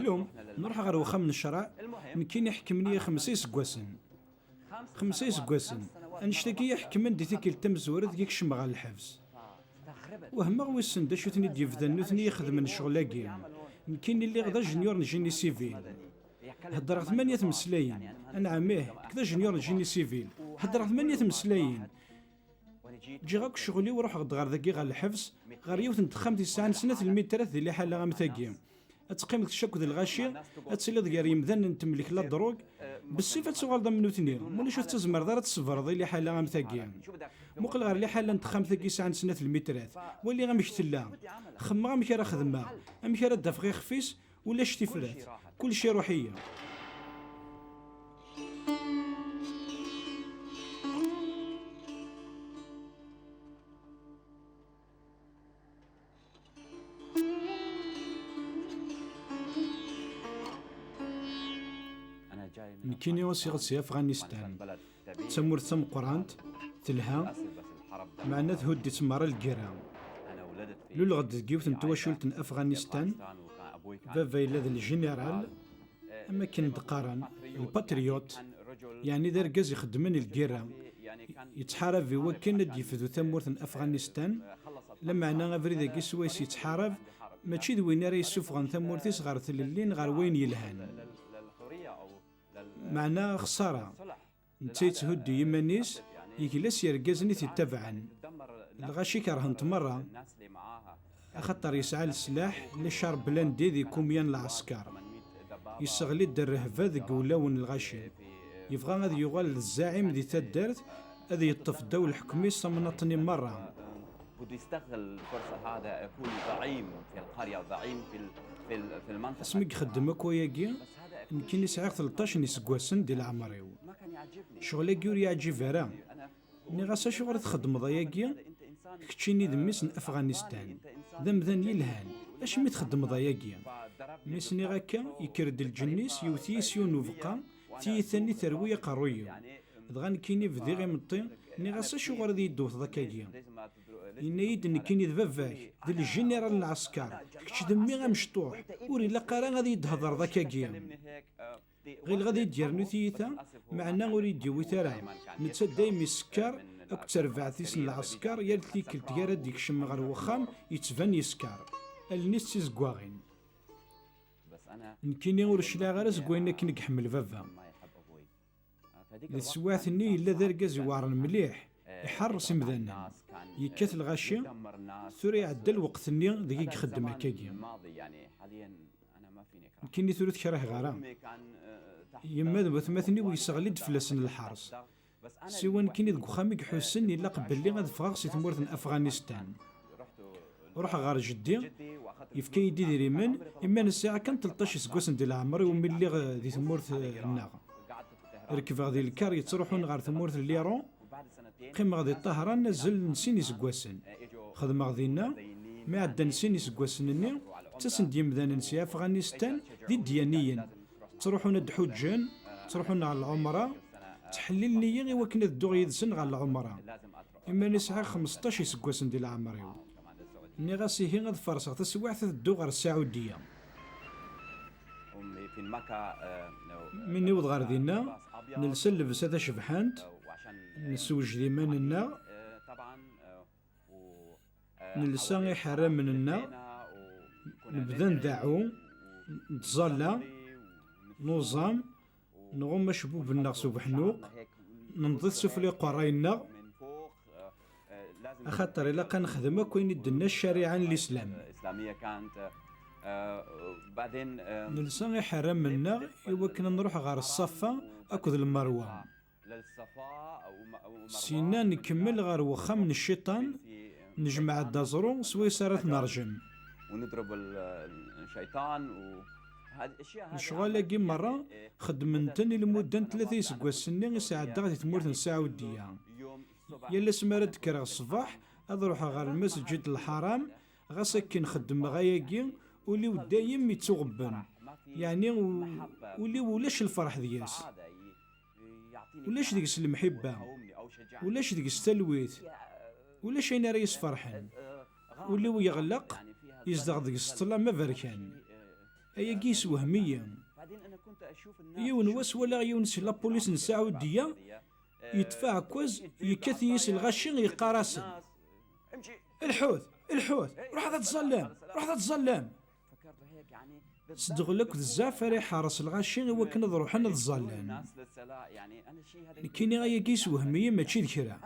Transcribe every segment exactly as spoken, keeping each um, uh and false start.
Yum, nruḥ ɣer uxxam n ccreɛ, nekkini ḥekmen-iyi xemsa iseggasen. Xemsa iseggasen. Annect-agi i ḥekmen di tikkelt tamezwarut deg i kecmeɣ ɣer lḥebs. Wehmeɣ wissen d acu ten-id-yebdan nutni ixedmen ccɣel-agi. Nekkini lliɣ d ajenyur n génie civil. Heddreɣ tmanya tmeslayin. Anɛam ih, nekk d ajenyur n génie civil. Heddreɣ tmanya tmeslayin. Ǧǧiɣ akk ccɣel-iw, ruḥeɣ-d ɣer dagi ɣer lḥebs, ɣer yiwet n texxamt yesɛan snat lmitrat di liḥala am tagi. Ad teqqimeḍ kečč akked lɣaci, ad tiliḍ gar yemdanen n temlek la drogue, bessif ad tuɣaleḍ am nutni, mulac ur tettazmreḍ ara ad tṣebreḍ i liḥala am tagi. Muqel ɣer liḥala n texxamt-agi yesɛan snat lmitrat, wali amek tella. Xemmeɣ amek ara xedmeɣ, amek ara d-afeɣ ixef-is, ulac tifrat, kullec iruḥ-iyi. Nekkini usiɣ-d si Afɣanistan. D tamurt tameqqrant, telha, meɛna thudd-itt merra lgirra. Luleɣ-d deg yiwet n twacult n Afɣanistan, baba yella d ljiniral, am akken d-qqaren, lpatriyut, yeɛni d argaz ixeddmen lgirra. Yettḥarab i wakken ad d-yefdu tamurt n Afɣanistan, lameɛna abrid-agi swayes yettḥarab, mačči d win ara yessufɣen tamurt-is ɣer tlelli neɣ ɣer wayen yelhan. Meɛna xsara. Netta yetthuddu iman-is, yegla s yergazen i t-ittabaɛen. Lɣaci kerhen-t merra, axaṭer yesɛa leslaḥ, le char blindé di kumya n lɛesker. Yesseɣli-d rrehba deg wulawen n lɣaci. Yebɣa ad yuɣal d zzaɛim di taddart, ad yeṭṭef ddaw lḥekm-is amnaṭ-nni merra. بده يستغل الفرصة هذا، يكون زعيم في القرية وزعيم في ال-، في ال-، في المنطقة. Asmi i ixeddem akk wayagi, nekkini sɛiɣ tleṭṭac n iseggasen di leɛmer-iw. Ccɣel-agi ur yeɛǧib ara. Nniɣ-as: "Acuɣer i txeddmeḍ ayagi? Keččini d mmi-s n Afɣanistan, d amdan yelhan, acimi txeddmeḍ ayagi?" Mi s-nniɣ akka, yekker-d lǧenn-is, yewwet-iyi s yiwen n ubeqqa, tiyita-nni terwi aqerruy-iw. Dɣa nekkini bdiɣ imeṭṭi, nniɣ-as: "Acuɣer ad iyi-d-tewteḍ akkagi?" Yenna-yi-d: "Nekkini d baba-k, d ljiniral n lɛesker, kečč d mmi amecṭuḥ, ur ilaq ara ad iyi-d-thedreḍ akkagi." Ɣileɣ ad iyi-d-yernu tiyita, meɛna ur iyi-d-yewwit ara. Netta dayem isekker akked terbaɛt-is n lɛesker, yal tikkelt gar ad d-yekcem ɣer wexxam, yettban yesker. Allen-is d tizeggaɣin. Nekkini ur cliɛeɣ ara seg wayen akken i iḥemmel baba. Di teswiɛt-nni yella d argaz iweɛren mliḥ, iḥeṛṛes imdanen, yekkat lɣaci, tura iɛedda lweqt-nni deg i ixeddem akkagi. Nekkini tura ur t-kriheɣ ara. Yemma d watmaten-iw yesseɣli-d fell-asen lḥeṛs. Siwa nekkini deg uxxam i iḥussen ilaq belli ad ffɣeɣ si tmurt n Afɣanistan. Ruḥeɣ ɣer jeddi, yefka-yi-d idrimen, imi nesɛiɣ kan tleṭṭac iseggasen di leɛmer-iw mi lliɣ, eh, di tmurt, eh, nneɣ. Rekbeɣ di lkar yettruḥun ɣer tmurt n Liṛun, qqimeɣ di Ṭahran azal n sin iseggasen. Xedmeɣ dinna, mi ɛeddan sin iseggasen-nni, ttasen-d yimdanen si Afɣanistan d idyaniyen. Ttruḥun ad d-ḥuǧǧen, ttruḥun ɣer lɛumra, ttḥellilen-iyi i wakken ad dduɣ yid-sen ɣer lɛumra. Iman-i sɛiɣ xmesṭac iseggasen di leɛmer-iw. Nniɣ-as ihi ad farṣeɣ taswiɛt ad dduɣ ɣer Saɛudiya. Mi niweḍ ɣer dinna, nelsa llebsa tacebḥant, nessewjed iman-nneɣ, nelsa iḥerramen-nneɣ, nebda ndeɛɛu, nettẓalla, nuẓam, nɣumm acebbub-nneɣ s ubeḥnuq, nenḍi-t sufella iqerray-nneɣ, axaṭer ilaq ad nexdem akk ayen i d-tenna ccariɛa n Lislam. Nelsa iḥerramen-nneɣ i wakken ad nruḥ ɣer Ṣṣafa akked Lmerwa. Syenna nkemmel ɣer wexxam n cciṭan, nejmeɛ-d aẓru swayes ara t-nerjem. Lecɣal-agi merra xeddmen-ten i lmudda n tlata iseggasen-nni i sɛeddaɣ di tmurt n Saɛudiya. Yal asmi ara d-kkreɣ ṣṣbeḥ, ad ruḥeɣ ɣer Lmasǧid Lḥaram, ɣas akken xeddmeɣ ayagi, ul-iw dayem ittuɣebben. Yeɛni u-, ul-iw ulac lferḥ deg-s. Ulac deg-s lemḥibba, ulac deg-s talwit, ulac ayen ara yesferḥen. Ul-iw yeɣleq, yezdeɣ deg-s ṭṭlam aberkan. Ayagi yessewhem-iyi. Yiwen wass walaɣ yiwen si lapulis n Saɛudiya yetfa aɛekkaz, yekkat-iyi s lɣaci, yeqqar-asen: "Lḥut, lḥut, ruḥet ad tẓallem, ruḥet ad tẓallem." Sdɣel akked zzɛef ara iḥerres lɣaci i wakken ad ruḥen ad ẓallen. Nekkini ayagi yessewhem-iyi, mačči d kra.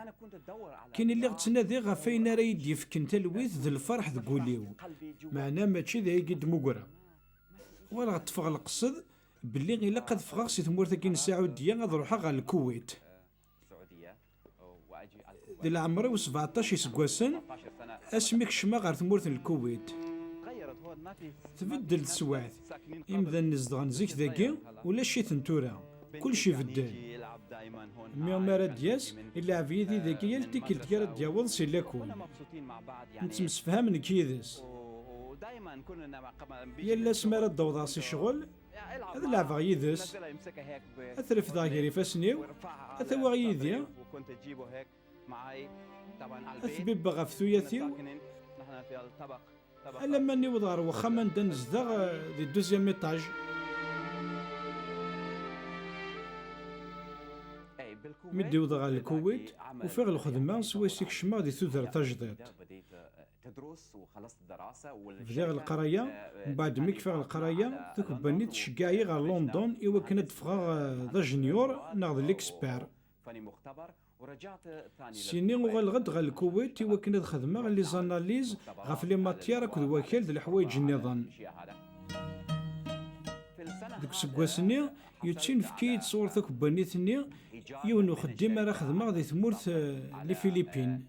Nekkini lliɣ ttnadiɣ ɣef wayen ara yi-d-yefken talwit d lferḥ deg wul-iw, meɛna mačči d ayagi i d-mmugreɣ. Walaɣ ṭṭfeɣ leqsed belli ilaq ad ffɣeɣ si tmurt-agi n Saɛudiya, ad ruḥeɣ ɣer Lkuwit. Di leɛmer-iw sebɛeṭṭac iseggasen, asmi kecmeɣ ɣer tmurt n Lkuwit. Tbeddel teswiɛt. Imdanen zedɣen zik dagi, ulac-iten tura. Kullec ibeddel. Mi, mi ara d-yas, ileɛɛeb yid-i dagi yal tikkelt i ara d-yaweḍ si lakul. Nettemsefham nekk yid-s. Yal ass mi ara d-awḍeɣ si ccɣel, ad leɛbeɣ yid-s, ad t-refdeɣ gar ifassen-iw, ad t-awiɣ yid-i, ad t-bibbeɣ ɣef tuyat-iw, alamma niweḍ ɣer wexxam anda nezdeɣ, eh, di deuxième étage. Mi d-iwḍeɣ ɣer Lkuwit, ufiɣ lxedma swayes i kecmeɣ di tudert tajdiṭ. Bdiɣ leqraya, mbeɛd mi kfiɣ leqraya, takebbanit tceggeɛ-iyi ɣer London i wakken ad d-ffɣeɣ, eh, d ajenyur neɣ d l'expert. Sini uɣaleɣ-d ɣer Lkuwit i wakken ad xedmeɣ les analyses ɣef les matières akked wakal d leḥwayeǧ nniḍen. Deg useggas-nni, yettinefk-iyi-d sɣur takebbanit-nni yiwen uxeddim ara xedmeɣ di tmurt, eh, les Philippines.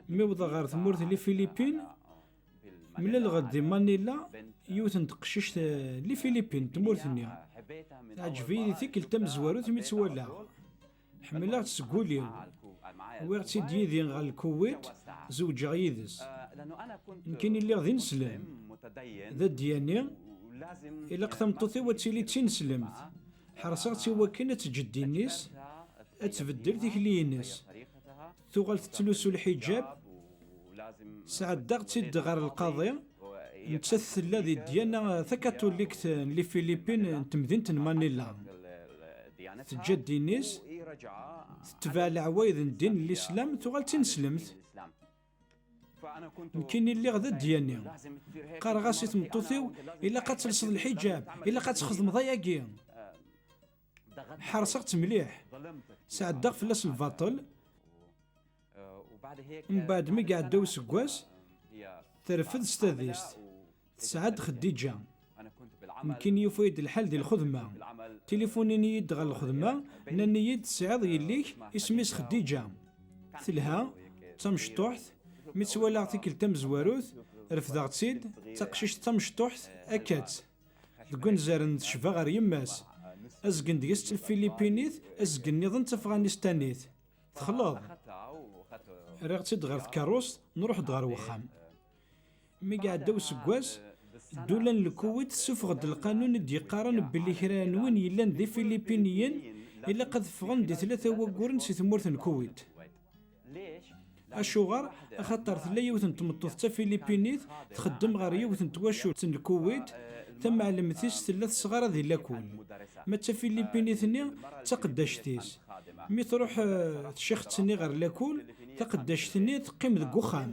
Mi wḍeɣ ɣer tmurt les Philippines, mlaleɣ-d di Manila yiwet n teqcict, eh, les Philippines, tmurt-nni. Teɛǧeb-iyi di tikkelt tamezwarut mi tt-walaɣ. Ḥemmleɣ-tt seg wul-iw. Wwiɣ-tt-id yid-i ɣer Lkuwit, zewǧeɣ yid-s. Nekkini lliɣ d ineslem, d adyani, ilaq tameṭṭut-iw ad tili d tineslemt. Ḥerṣeɣ-tt i wakken ad teǧǧ ddin-is, ad tbeddel tikli-ines. Tuɣal tettlusu lḥiǧab, sɛeddaɣ-tt-id ɣer lqaḍi. Nettat tella di ddyana takatulikt n les Philippines n temdint n Manila. Teǧǧa ddin-is, tetbeɛ leɛwayed n ddin n Lislam, tuɣal d tineslemt. Nekkini lliɣ d adyani. Qqareɣ-as i tmeṭṭut-iw: "Ilaq ad telseḍ lḥiǧab, ilaq ad txedmeḍ ayagi." Ḥerṣeɣ-tt mliḥ. Sɛeddaɣ fell-as lbaṭel. Mbeɛd mi iɛedda useggas, terfed s tadist. Tesɛa-d Xeddiǧa. Nekkini yufa-yi-d lḥal di lxedma. Tilifunin-iyi-d ɣer lxedma, nnan-iyi-d: "Tesɛiḍ yelli-k, isem-is Xeddiǧa. Telha, d tamecṭuḥt." Mi tt-walaɣ tikkelt tamezwarut, refdeɣ-tt-id, d taqcict tamecṭuḥt, akka-tt. Deg wanzaren tecba ɣer yemma-s. Azgen deg-s d tafilipinit, azgen nniḍen d tafɣanistanit. Texleḍ. Rriɣ-tt-id ɣer tkeṛṛust, nruḥ-d ɣer wexxam. Mi iɛedda useggas, ddula n Lkuwit tessufeɣ-d lqanun i d-yeqqaren belli kra n win yellan d Ifilipiniyen ilaq ad ffɣen di tlata wagguren si tmurt n Kuwit. Acuɣer? Axaṭer tella yiwet n tmeṭṭut d tafilipinit txeddem ɣer yiwet n twacult n Lkuwit, tamɛellemt-is tella tesɣara di lakul. Ma d tafilipinit-nni d taqeddact-is. Mi truḥ, eh, tcixet-nni ɣer lakul, taqeddact-nni teqqim deg uxxam.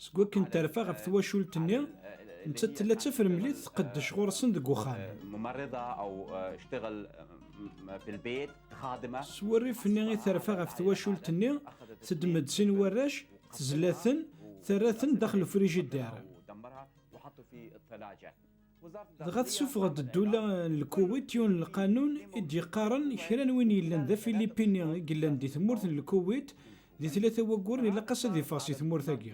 Seg wakken terfa ɣef twacult-nni, nettat tella d tafremlit tqeddec ɣur-sen deg uxxam. ممرضة أو اشتغل في البيت خادمة. S wurrif-nni i terfa ɣef twacult-nni, teddem-d sin warrac, tezla-ten, terra-ten daxel ufrijider. ودمرها وحطوا في الثلاجة. Dɣa tessufeɣ-d ddula n Lkuwit yiwen n lqanun i d-yeqqaren kra n win yellan d afilipini i yellan di tmurt n Lkuwit di tlata wagguren ilaq-as ad iffeɣ si tmurt-agi.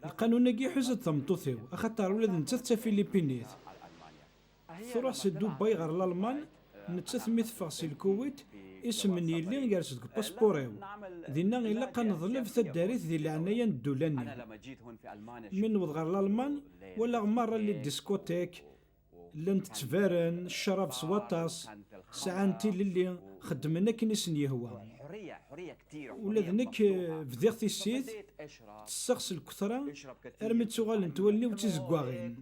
Lqanun-agi iḥuza-d tameṭṭut-iw, axaṭer ula d nettat d tafilipinit. Truḥ si Dubai ɣer Lalman, nettat mi teffeɣ si Lkuwit, isem n yelli yers deg upaspuṛ-iw. Dinna ilaq ad neḍleb taddarit di leɛnaya n ddula-nni. Mi newweḍ ɣer Lalman, walaɣ merra les discothèques, llant ttbaren, ccrab s waṭas, sɛan tilelli, xeddmen akken i sen-yehwa. Ula d nekk, eh, bdiɣ tissit, ttesseɣ s lketra armi ttuɣalent wallen-iw d tizeggaɣin.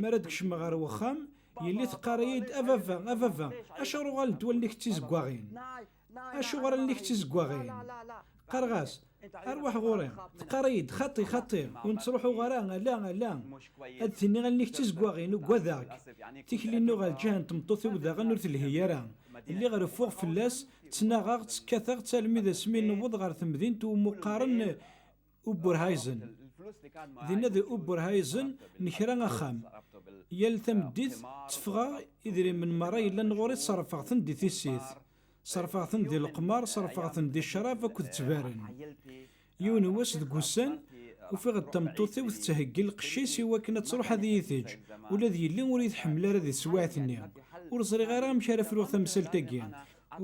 Mi ara d-kecmeɣ ɣer wexxam, yelli teqqar-iyi-d: "A baba, a baba, acuɣer uɣalent wallen-ik d tizeggaɣin? Acuɣer allen-ik d tizeggaɣin?" Qqareɣ-as: "Arwaḥ ɣur-i." Teqqar-iyi-d: "Xaṭi, xaṭi, ur nettruḥu ara, ala, ala. Ad d-tini allen-ik d tizeggaɣin, ugadeɣ-k." Tikli-nni ɣer lǧiha n tmeṭṭut-iw daɣen ur telhi ara. Lliɣ reffuɣ fell-as, ttnaɣeɣ-tt, kkateɣ-tt, almi d asmi newweḍ ɣer temdint umi qqaren Uburhayzen. Dinna di Uburhayzen nekra axxam. Yal tameddit tteffɣeɣ, idrimen merra yellan ɣur-i ṣerrfeɣ-ten di tissit. Ṣerrfeɣ-ten di leqmar, ṣerrfeɣ-ten di ccrab akked ttbaren. Yiwen wass deg ussan, ufiɣ-d tameṭṭut-iw tettheggi lqecc-is i wakken ad truḥ ad iyi-teǧǧ, ula d yelli ur iyi-tḥemmel ara di teswiɛt-nni. Ur ẓriɣ ara amek ara fruɣ tamsalt-agi.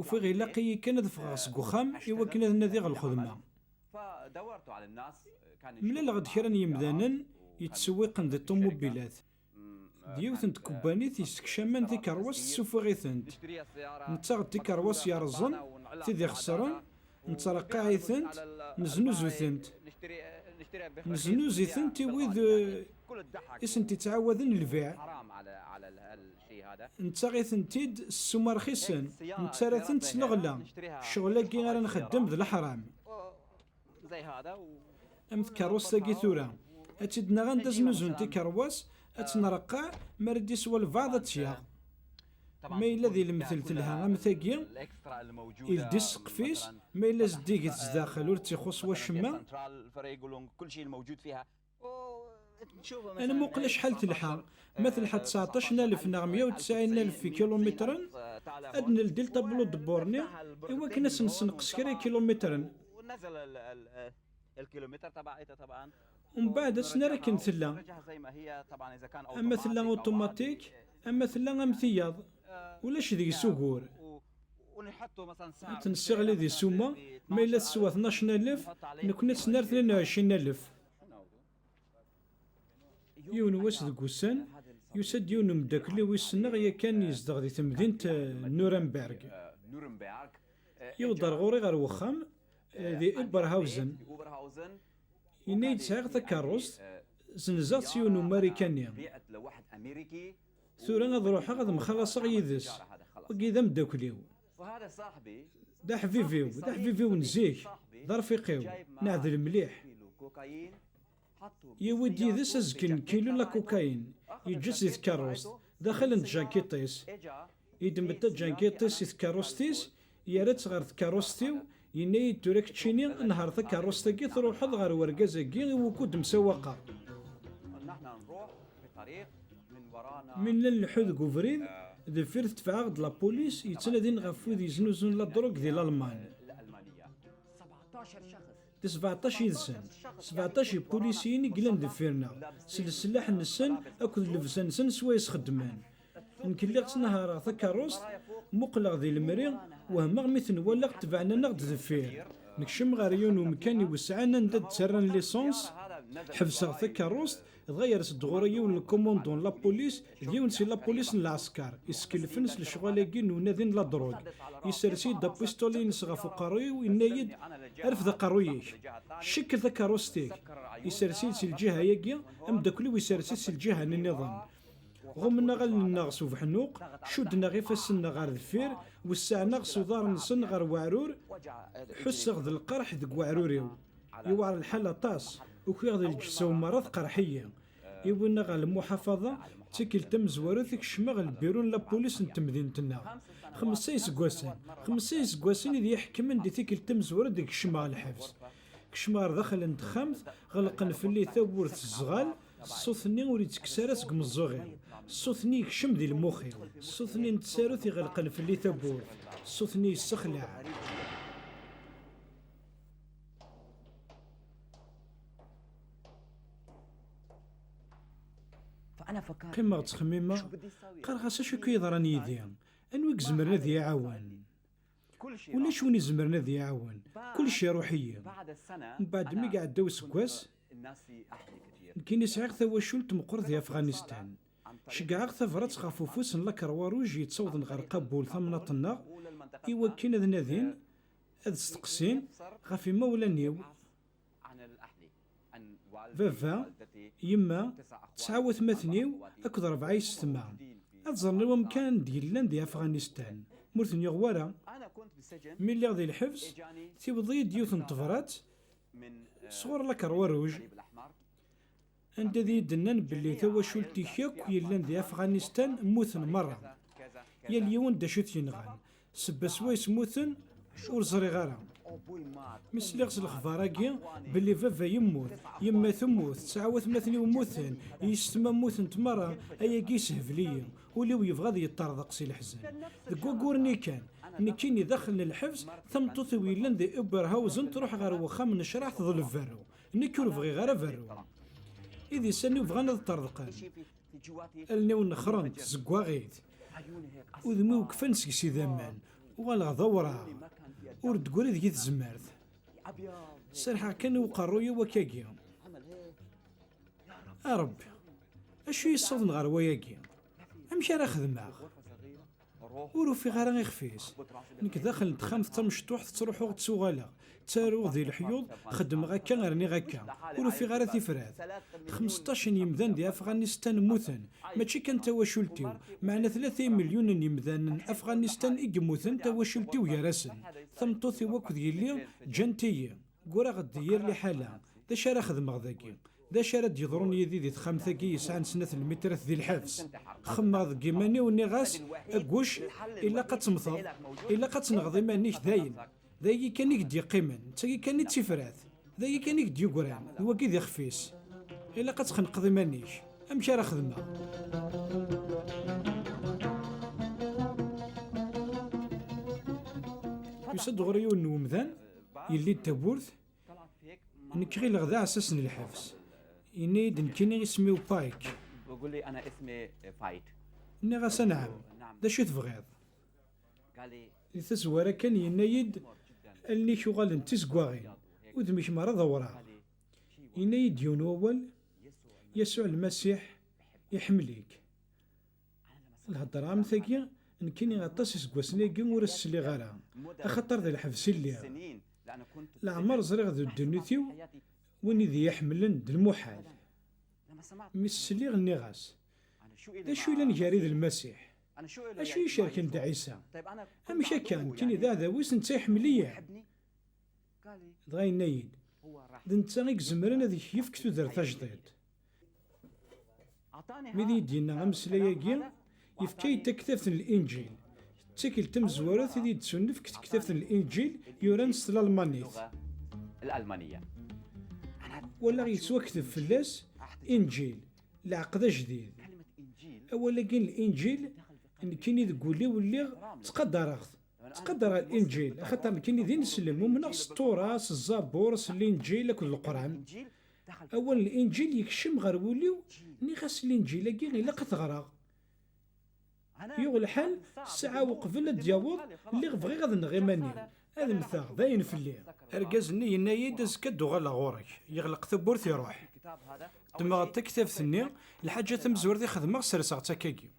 Ufiɣ ilaq-iyi kan ad ffɣeɣ seg uxxam i wakken ad nadiɣ lxedma. Mlaleɣ-d kra n yemdanen yettsewwiqen di ṭumubilat. D yiwet n tkebbanit yessekcamen tikerwas, tessufuɣ-itent. Nettaɣ-d tikerwas yerrẓen, tid ixesren, nettreqqiɛ-itent, neznuzu-tent. Neznuzu-tent i wid, eh, i sent-ittɛawaden lbiɛ. Nettaɣ-itent-id s ssuma rxisen, nettarra-tent s leɣla. Ccɣel-agi ara nxeddem d leḥram. Am tkeṛṛust-agi tura, ad tt-id-naɣ anda znuzunt tikerwas, ad tt-nreqqeɛ, mi ara d-iswa lbeɛḍ ad tt-yaɣ. Ma yella di lemtel telha am tagi, ildi ssqef-is, ma yella zeddiget zdaxel ur tt-ixuṣṣ wacemma. Ad nmuqel acḥal telḥa. Ma telḥa tseɛṭac n alef neɣ meyya u tesɛin n alef ikilumitren, ad d-neldi lṭablu n webbuṛ-nni i wakken ad s-nessenqes kra ikilumitren. Umbeɛd ad s-nerr akken tella. Ama tella automatique, ama tella am tiyaḍ. Ulac deg-s ugur. Ad tt-nessiɣli di ssuma, ma yella teswa tnac n alef, nekkni ad s-nerr tnin u ɛecrin alef. Yiwen wass deg ussan, yusa-d yiwen umeddakel-iw i ssneɣ yakan yezdeɣ di temdint, eh, Nuremberg. Yewweḍ ar ɣur-i ɣer wexxam, eh, di Oberhausen. Yenna-yi-d: "Sɛiɣ takeṛṛust, zenzeɣ-tt s yiwen Umarikani. Tura ad ruḥeɣ ad mxalaṣeɣ yid-s." Wagi d ameddakel-iw. D aḥbib-iw, d aḥbib-iw n zik, d arfiq-iw, neɛdel mliḥ. Yewwi-d yid-s azgen n kilu n la cocaïne, yeǧǧa-tt di tkeṛṛust, daxel n tjakiṭ-is. Yeddem-d tajakiṭ-is si tkeṛṛust-is, yerra-tt ɣer tkeṛṛust-iw, yenna-yi-d: "Tura keččini, nher takeṛṛust-agi, truḥeḍ ɣer wergaz-agi i wukud msawaqeɣ." Mi nella nleḥḥu deg ubrid, deffir tetbeɛ-aɣ-d la police yettnadin ɣef wid yeznuzun la drogue di Lalman. D sbeɛṭac yid-sen, sbeɛṭac n yipulisiyen i yellan deffir-nneɣ, s leslaḥ-nsen akked llebsa-nsen swayes xeddmen. Nekk lliɣ ttnahareɣ takeṛṛust, muqleɣ di lemri, wehmeɣ mi ten-walaɣ tebɛen-aneɣ-d deffir. Nekcem ɣer yiwen umkan iwesɛen anda d-ttarran licence, ḥebseɣ takeṛṛust, dɣa yers-d ɣur-i yiwen n lkumundun n la police d yiwen si la police n lɛesker, iskelfen s lecɣal-agi n unadi n la drogue. Isers-iyi-d apistoli-ines ɣef uqerruy-iw, yenna-yi-d: "Rfed aqerruy-ik. Ckkel takeṛṛust-ik." Isers-iyi-d si lǧiha-agi, ameddakel-iw isers-it si lǧiha-nni nniḍen. Ɣummen-aɣ allen-nneɣ s ubeḥnuq, cudden-aɣ ifassen-nneɣ ɣer deffir, wessaɛen-aɣ s uḍar-nsen ɣer weɛrur. Ḥusseɣ d lqerḥ deg weɛrur-iw. Yewɛer lḥal aṭas, ukiɣ d lǧessa-w merra teqreḥ-iyi. Iwin-aɣ ɣer lmuḥafaḍa, d tikkelt tamezwarut i kecmeɣ lbiru n la police n temdint-nneɣ. Xemsa iseggasen, xemsa iseggasen i d-iḥekmen di tikkelt tamezwarut deg kecmeɣ lḥebs. Kecmeɣ ɣer daxel n texxamt, ɣelqen fell-i tawwurt s ẓẓɣal, ṣṣut-nni ur ittekkes ara seg umeẓẓuɣ-iw. Ṣṣut-nni yekcem di lmux-iw. Ṣṣut-nni n tsarut iɣelqen fell-i tawwurt. Ṣṣut-nni yessexlaɛ. Qqimeɣ ttxemmimeɣ, qqareɣ-as: "Acu akka yeḍran yid-i? Anwa i izemren ad yi-iɛawen?" Ulac win izemren ad yi-iɛawen. Kullec iruḥ-iyi. Mbeɛd mi iɛedda useggas, nekkini sɛiɣ tawacult meqqret di Afɣanistan. Ceggɛeɣ tabrat ɣef ufus n la Croix Rouge yettawḍen ɣer Kabul, tamnaḍt-nneɣ, i wakken ad nadin ad steqsin ɣef imawlan-iw, baba, yemma, tesɛa watmaten-iw akked rebɛa yessetma. Ad ẓren i wamek ara d-yellan di Afɣanistan, ma ur ten-yuɣ wara. Mi lliɣ di lḥebs, tiweḍ-iyi-d yiwet n tebrat sɣur La Croix Rouge, anda d iyi-d-nnan belli tawacult-ik akk yellan di Afɣanistan mmuten merra. Yal yiwen d acu i t-yenɣan, sebba swayes mmuten, ur ẓriɣ ara. Mi sliɣ s lexbar-agi, belli baba yemmut, yemma temmut, tesɛa watmaten-iw mmuten, yessetma mmutent merra, ayagi yeshebel-iyi. Ul-iw yebɣa ad yeṭṭerḍeq si leḥzen. Deg waggur-nni kan, nekkini daxel n lḥebs, tameṭṭut-iw yellan di Oberhausen truḥ ɣer wexxam n ccreɛ teḍleb berru. Nekk ur bɣiɣ ara berru. Idisan-iw bɣan ad ṭṭerḍqen. Allen-iw nexrent, zeggaɣit. Udem-iw kfan seg-s idammen. Uɣaleɣ d awraɣ. Ur d-tegri deg-i tezmert. Serḥeɣ kan i uqerruy-iw akkagi. A Ṛebbi, acu yessaḍen ɣer wayagi? Amek ara xedmeɣ? Ur ufiɣ ara ixef-is. Nekk daxel n texxamt d tamecṭuḥt, ttruḥuɣ ttuɣaleɣ, ttaruɣ di leḥyuḍ, xeddmeɣ akka, rniɣ akka. Ur ufiɣ ara tifrat. Xmesṭac n yimdan di Afɣanistan mmuten, mačči kan tawacult-iw, meɛna tlata imelyunen n yimdanen n Afɣanistan i yemmuten, tawacult-iw gar-asen. Tameṭṭut-iw akked yelli ǧǧant-iyi. Ggreɣ-d di yir liḥala, d acu ara xedmeɣ dagi? D acu ara d-yeḍrun yid-i di texxamt-agi yesɛan snat lmitrat di lḥebs? Xemmeɣ deg iman-iw, nniɣ-as, a Guc, ilaq ad temmteḍ, ilaq ad tenɣeḍ iman-ik dayen. D ayagi kan i k-d-yeqqimen, d tagi kan i d tifrat, d ayagi kan i k-d-yugran, d wagi d ixef-is. Ilaq ad txenqeḍ iman-ik. Amek ara xedmeɣ? Yusa-d ɣur-i yiwen n wemdan, yelli-d tawwurt, nekk ɣileɣ d aɛessas n lḥebs. Yenna-yi-d nekkini isem-iw Pike. Nniɣ-as anɛam, d acu i tebɣiḍ? Di tazwara kan yenna-yi-d, allen-ik uɣalent d tizeggaɣin, udem-ik merra d awraɣ. Yenna-yi-d yiwen wawal, Yasuɛ Lmasiḥ iḥemmel-ik. Lhedṛa am tagi, nekkini aṭas iseggasen-agi ur as-sliɣ ara, axaṭer di lḥebs i lliɣ. Leɛmer ẓriɣ di ddunit-iw win i d-iyi-iḥemmlen d lmuḥal. Mi s-sliɣ, nniɣ-as, d acu yellan gar-i d Lmasiḥ? Acu yi-cerken d Ɛisa? Amek akka, nekkini d aɛdaw-is, netta iḥemmel-iyi? Dɣa yenna-yi-d, d netta i izemren ad ak-yefk tudert tajdiṭ. Mi d iyi-d-yenna ameslay-agi, yefka-yi-d taktabt n Linǧil. D tikkelt tamezwarut i d iyi-d-tunnefk tektabt n Linǧil yuran s tlalmanit. Walaɣ yettwakteb fell-as Inǧil, leɛqed ajdid. Awal-agi n Linǧil, nekkini deg wul-iw lliɣ ttqadareɣ-t. Ttqadareɣ Linǧil, axaṭer nekkini d ineslem, umneɣ s Ṭṭura, s Zzabur, s Linǧil akked Leqran. Awal n Linǧil yekcem ɣer wul-iw, nniɣ-as Linǧil-agi ilaq ad t-ɣreɣ. Yuɣ lḥal, ssaɛa uqbel ad d-yaweḍ, lliɣ bɣiɣ ad nneɣ iman-iw, ad mmteɣ, dayen fell-i. Argaz-nni yenna-yi-d, azekka ad d-uɣaleɣ ɣur-k. Yeɣleq tawwurt, iruḥ. Ddmeɣ-d taktabt-nni, lḥaǧa tamezwarut i xedmeɣ, serseɣ-tt akkagi.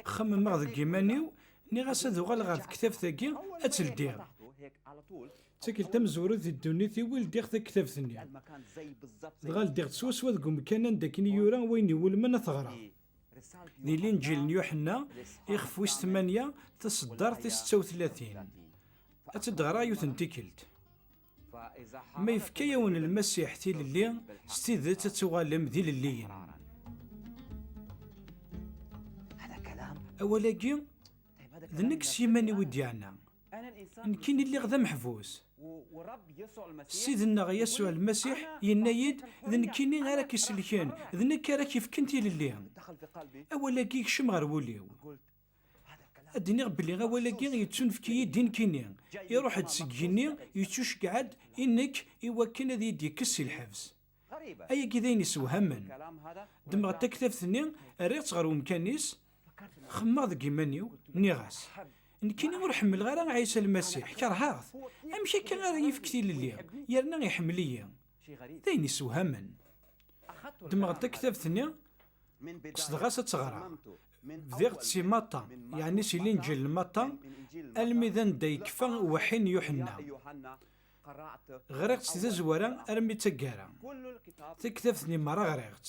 Xemmemeɣ deg yiman-iw, nniɣ-as ad uɣaleɣ ɣer tektabt-agi, ad tt-ldiɣ. D tikkelt tamezwarut di ddunit-iw i ldiɣ taktabt-nni. Dɣa ldiɣ-tt swaswa deg umkan anda akken i yura wayen iwulmen ad t-ɣreɣ. Di Linǧil n Yuḥenna, ixef wis tmanya, taṣeddart tis setta u tlatin. Ad tt-id-ɣreɣ yiwet n tikkelt. Ma yefka-yawen Lmasiḥ tilelli, s tidet ad tuɣalem d ilelliyen. Awal-agi, d nekk s yiman-iw i d-yeɛna. Nekkini lliɣ d ameḥbus. Ssid-nneɣ Yasuɛ Lmasiḥ yenna-yi-d, d nekkini ara k-iselken, d nekk ara k-ifken tilelli. Awal-agi yekcem ɣer wul-iw. Ad d-iniɣ belli awal-agi yettunefk-iyi-d i nekkini. Iruḥ-d seg yigenni, yettuceggeɛ-d i nekk i wakken ad iyi-d-yekkes si lḥebs. Ayagi d ayen isewhamen. Ddmeɣ-d taktabt-nni, rriɣ-tt ɣer umkan-is, xemmeɣ deg yiman-iw, nniɣ-as, nekkini ur ḥemmleɣ ara Ɛisa Lmasiḥ, kerheɣ-t. Amek akka ara yefk tilelli, yerna iḥemmel-iyi? D ayen isewhamen. Ddmeɣ-d taktabt-nni, qesdeɣ-as ad tt-ɣreɣ. Bdiɣ-tt si Matta, yeɛni si Linǧil n Matta, almi d anda yekfa uweḥḥi n Yuḥenna. Ɣriɣ-tt si tazwara armi d taggara. Taktabt-nni merra ɣriɣ-tt.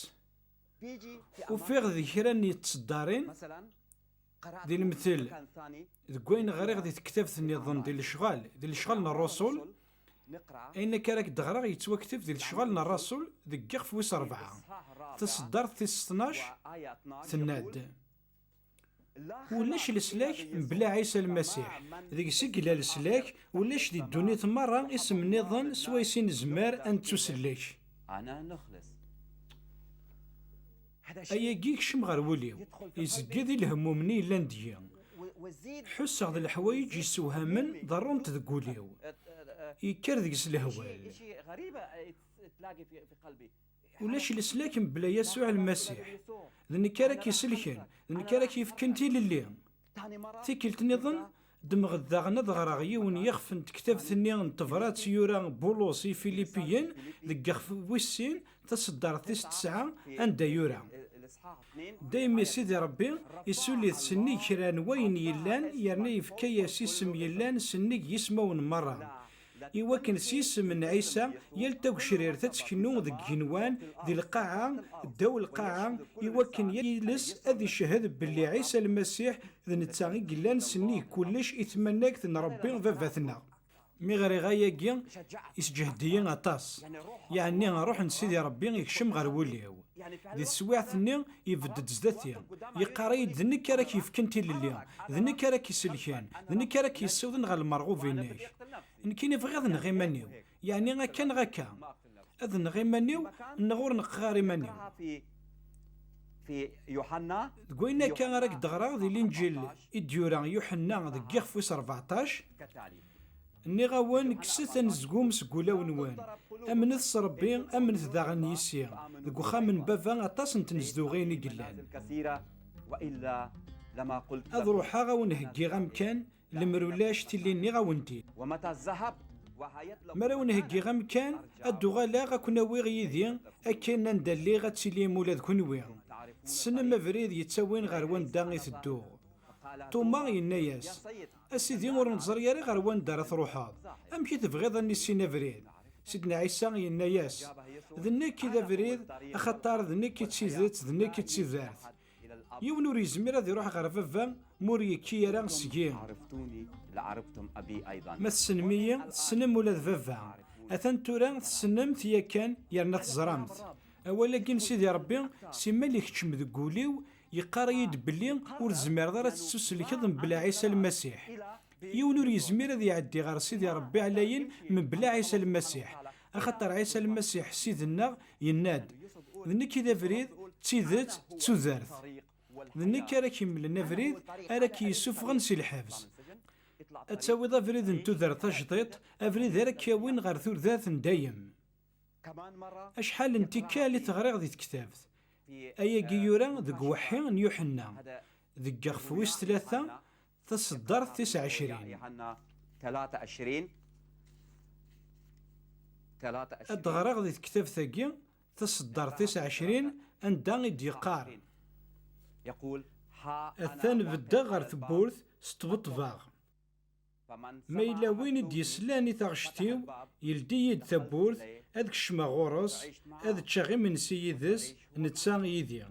Ufiɣ di kra n yetseddarin, di lemtel, deg wayen ɣriɣ di tektabt nniḍen di lecɣal, di lecɣal n ṛṛusul, ayen akka ara k-d-ɣreɣ yettwakteb di lecɣal n ṛṛasul deg yixef wis ṛebɛa, taṣeddart tis tnac, tenna-d: Ulac leslak mebla Ɛisa Lmasiḥ. Deg-s i yella leslak, ulac di ddunit merra isem nniḍen swayes i nezmer ad nettusellek. Ayagi yekcem ɣer wul-iw, izeggeḍ i lehmum-nni yellan deg-i. Ḥusseɣ d leḥwayeǧ yessewhamen ḍerrunt deg wul-iw. Yekker deg-s lehwal. Ulac leslak mebla Yasuɛ Lmasiḥ. D nekk ara k-iselken, d nekk ara k-yefken tilelli. Tikkelt nniḍen, ddmeɣ-d daɣen ad ɣreɣ yiwen yixef n tektabt-nni n tebrat yura Bulus i Filipiyen deg yixef wis sin, taṣeddart tis tesɛa, anda yura: Daymi Sidi Ṛebbi isuli-t sennig kra n wayen yellan, yerna yefka-yas isem yellan sennig yismawen merra, i wakken s yisem n Ɛisa yal tagecrirt ad teknu deg igenwan, di lqaɛa, ddaw lqaɛa, i wakken yal iles ad icehhed belli Ɛisa Lmasiḥ d netta i yellan sennig kullec i tmanegt n Ṛebbi Baba-tneɣ. Mi ɣriɣ ayagi, isǧehd-iyi aṭas. Yeɛni, Ṛṛuḥ n Sidi Ṛebbi ikcem ɣer wul-iw. Di teswiɛt-nni, ibedd-d zdat-i. Yeqqar-iyi-d: "D nekk ara k-yefken tilelli, d nekk ara k-iselken, d nekk ara k-yessiwḍen ɣer lmerɣub-inek." Nekkini bɣiɣ ad nɣeɣ iman-iw. Yeɛni, akka neɣ akka. Ad nɣeɣ iman-iw, neɣ ur neqqeɣ ara iman-iw. Deg wayen akka ara k-d-ɣreɣ di Linǧil i d-yura Yuḥenna deg yixef wis rbeɛṭac, nniɣ-awen, kkset anezgum seg wulawen-nwen. Amnet s Ṛebbi, amnet daɣen yis-i. Deg uxxam n Baba aṭas n tnezduɣin i yellan. Ad ruḥeɣ, ad wen-heggiɣ amkan, lemmer ulac tili nniɣ-awen-d-in. Mi ara wen-heggiɣ amkan, ad d-uɣaleɣ, ad ken-awiɣ yid-i, akken anda lliɣ ad tilim ula d kenwi. Tessnem abrid yettawin ɣer wanda i tedduɣ. Tuma yenna-yas: "A Sidi, ur neẓri ara ɣer wanda ara truḥeḍ. Amek i tebɣiḍ ad nissin abrid?" Sidna Ɛisa yenna-yas: "D nekk i d abrid, axaṭer d nekk i d tidet, d nekk i d tudert. Yiwen ur yezmir ad iruḥ ɣer Baba ma ur yekki ara seg-i." Ma tessnem-iyi, tessnem ula d Baba. Atan tura tessnem-t yakan, yerna teẓram-t. Awal-agi n Sidi Ṛebbi, simmal ikeččem deg wul-iw, yeqqar-iyi-d belli ur tezmireḍ ara ad tettuselkeḍ mebla Ɛisa Lmasiḥ. Yiwen ur yezmir ad iɛeddi ɣer Sidi Ṛebbi ɛlayen mebla Ɛisa Lmasiḥ, axaṭer Ɛisa Lmasiḥ, Ssid-nneɣ, yenna-d: "D nekk i d abrid, d tidet, d tudert. D nekk ara k-imlen abrid, ara k-yessufɣen si lḥebs. Ad tawiḍ abrid n tudert tajdiṭ, abrid ara k-yawin ɣer tudert n dayem." Acḥal n tikkal i t-ɣriɣ di tektabt. Ayagi yura deg uweḥḥi n Yuḥenna, deg yixef wis tlata, taṣeddart tis ɛecrin. Ad d-ɣreɣ di tektabt-agi, taṣeddart tis ɛecrin, anda i d-yeqqar: "Atan beddeɣ ɣer tewwurt, sṭebṭbeɣ. Ma yella win i d-yeslan i taɣect-iw, yeldi-yi-d tawwurt, ad kecmeɣ ɣur-s, ad ččeɣ imensi yid-s, netta yid-i."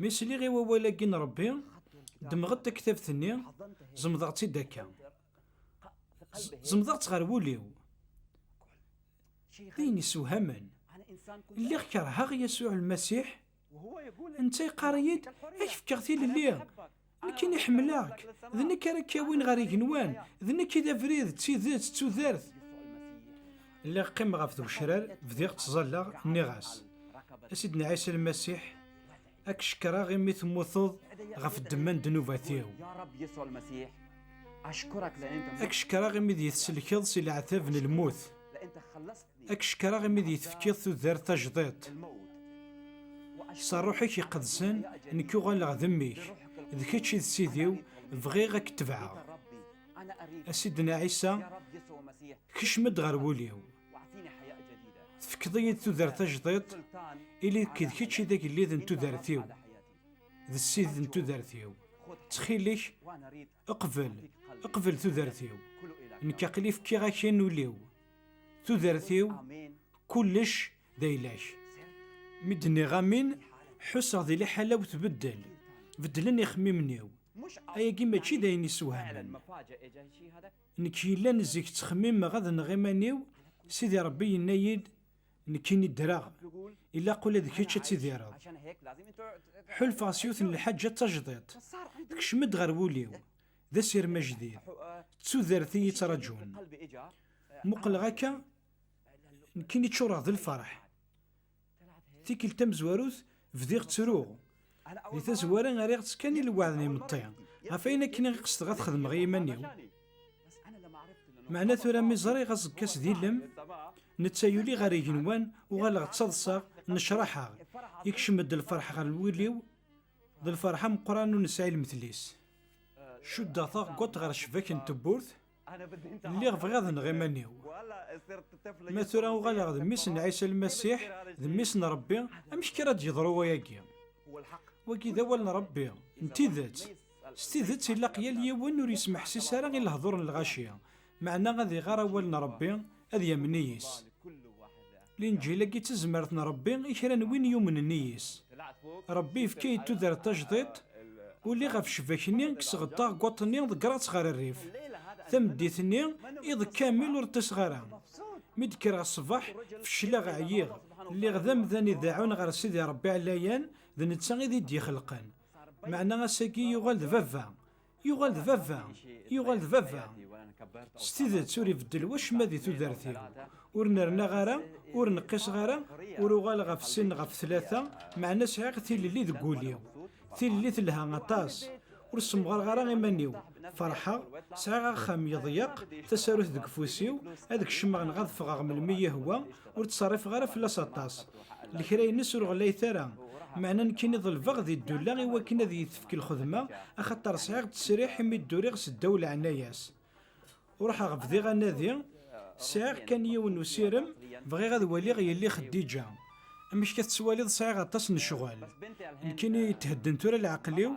Mi sliɣ i wawal-agi n Ṛebbi, ddmeɣ-d taktabt-nni, zemḍeɣ-tt-id akka. Z-, zemḍeɣ-tt ɣer wul-iw. D ayen isewhamen. Lliɣ kerheɣ Yasuɛ Lmasiḥ. Netta yeqqar-iyi-d: "Ad k-fkeɣ tilelli. Nekkini ḥemmleɣ-k. D nekk ara k-yawin ɣer igenwan. D nekk i d abrid, d tidet, d tudert." Lliɣ qqimeɣ ɣef tgecrar, bdiɣ ttẓallaɣ, nniɣ-as: "A Sidna Ɛisa Lmasiḥ, ad k-cekkreɣ imi temmuteḍ ɣef ddemma n ddnubat-iw. Ad k-cekkreɣ imi d-iyi-tselkeḍ si leɛtab n lmut. Ad k-cekkreɣ imi d-iyi-tefkiḍ tudert tajdiṭ. S Ṛṛuḥ-ik iqedsen, nekk uɣaleɣ d mmi-k. D kečč i d Sidi-w, bɣiɣ ad k-tebɛeɣ." A Sidna Ɛisa, kecm-d ɣer wul-iw. Tefkeḍ-iyi-d tudert tajdiṭ, ili-k d kečč i d agellid n tudert-iw. d ssid n tudert-iw. Ttxil-k, qbel, qbel tudert-iw. Nekk aql-i fkiɣ-ak-in ul-iw. Tudert-iw, kullec d ayla-k. Mi d-nniɣ amin, ḥusseɣ di liḥala-w tbeddel. Beddlen ixemmimen-iw. Ayagi mačči d ayen isewhamen. Nekk yellan zik ttxemmimeɣ ad nɣ iman-iw, Sidi Ṛebbi yenna-yi-d, nekkini ddreɣ, ilaq ula d kečč ad tidireḍ. Ḥulfaɣ s yiwet n lḥaǧa d tajdiṭ, tekcem-d ɣer wul-iw, d asirem ajdid, d tudert i yi-ttṛaǧun. Muqleɣ akka, nekkini ččureɣ d lferḥ. Tikkelt tamezwarut, bdiɣ ttruɣ. Di tazwara, rriɣ-tt kan i lweɛd n imeṭṭi, ɣef ayen akken i qesdeɣ ad xedmeɣ i yiman-iw. Meɛna tura mi ẓriɣ aẓekka-s d ilem, netta yuli ɣer igenwan, uɣaleɣ ttaḍsaɣ, nnecraḥeɣ, ikcem-d lferḥ ɣer lwul-iw, d lferḥ ameqqran ur nesɛi lemtel-is. Cuddeɣ taɣeggaṭ ɣer ccbak n tewwurt, lliɣ bɣiɣ ad nɣ iman-iw. Ma tura uɣaleɣ d mmi-s n Ɛisa Lmasiḥ, d mmi-s n Ṛebbi, amek kan ad d-yeḍru wayagi? Wagi d awal n Ṛebbi, n tidet. S tidet, ilaq yal yiwen ur yesmeḥsis ara i lehdur n lɣaci, meɛna ad iɣer awal n Ṛebbi, ad yamen yis. Linǧil-agi d tazmert n Ṛebbi i kra n win yumnen yis. Ṛebbi yefka-yi-d tudert tajdiṭ, uliɣ ɣef ccbak-nni, kkseɣ-d taɣeggaṭ-nni, ḍeggreɣ-tt ɣer rrif. Tameddit-nni, iḍ kamel ur ṭṭiseɣ ara. Mi d-kkreɣ ṣṣbeḥ, fecleɣ, ɛyiɣ. Lliɣ d amdan ideɛɛun ɣer Sidi Ṛebbi ɛlayan, d netta i d-iyi-d-ixelqen. Meɛna ass-agi yuɣal d baba. Yuɣal d baba, yuɣal d baba. S tidet ur ibeddel wacemma di tudert-iw. Ur n-rnaɣ ara, ur nqiseɣ ara, ur uɣaleɣ ɣef sin ɣef tlata, meɛna sɛiɣ tilelli deg wul-iw. Tilelli telha aṭas. Ur ssemɣareɣ ara iman-iw. Ferḥeɣ, sɛiɣ axxam yeḍyeq, tasarut deg ufus-iw, ad kecmeɣ neɣ ad ffɣeɣ melmi yehwa, ur ttṣerrifeɣ ara fell-as aṭas. Lekra-ines ur ɣlayet ara, meɛna nekkini ḍelbeɣ di ddula i wakken ad iyi-tefk lxedma, axaṭer sɛiɣ ttesriḥ imi dduriɣ seddaw leɛnaya-s. Ruḥeɣ bdiɣ anadi, sɛiɣ kan yiwen usirem, bɣiɣ ad waliɣ yelli Xeddiǧa. Amek ka tettwaliḍ sɛiɣ aṭas n ccɣel. Nekkini yethedden tura leɛqel-iw,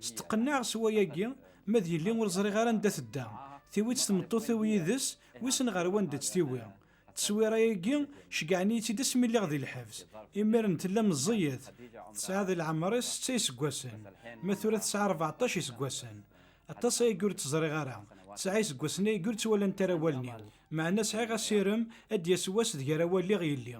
steqennaɛeɣ s wayagi, ma d yelli ur ẓriɣ ara anda tedda. Tiwi-tt tmeṭṭut-iw yid-s, wissen ɣer wanda tt-tiwi. Tteswira-agi, ceggɛen-iyi-tt-id asmi lliɣ di lḥebs. Imiren tella meẓẓiyet. Tesɛa di leɛmer-is setta iseggasen. Ma tura tesɛa rbeɛṭac iseggasen. Aṭas ayagi ur tt-ẓriɣ ara. Tesɛa iseggasen ayagi ur ttwalant ara wallen-iw. Meɛna sɛiɣ asirem, ad d-yas wass deg ara waliɣ yelli.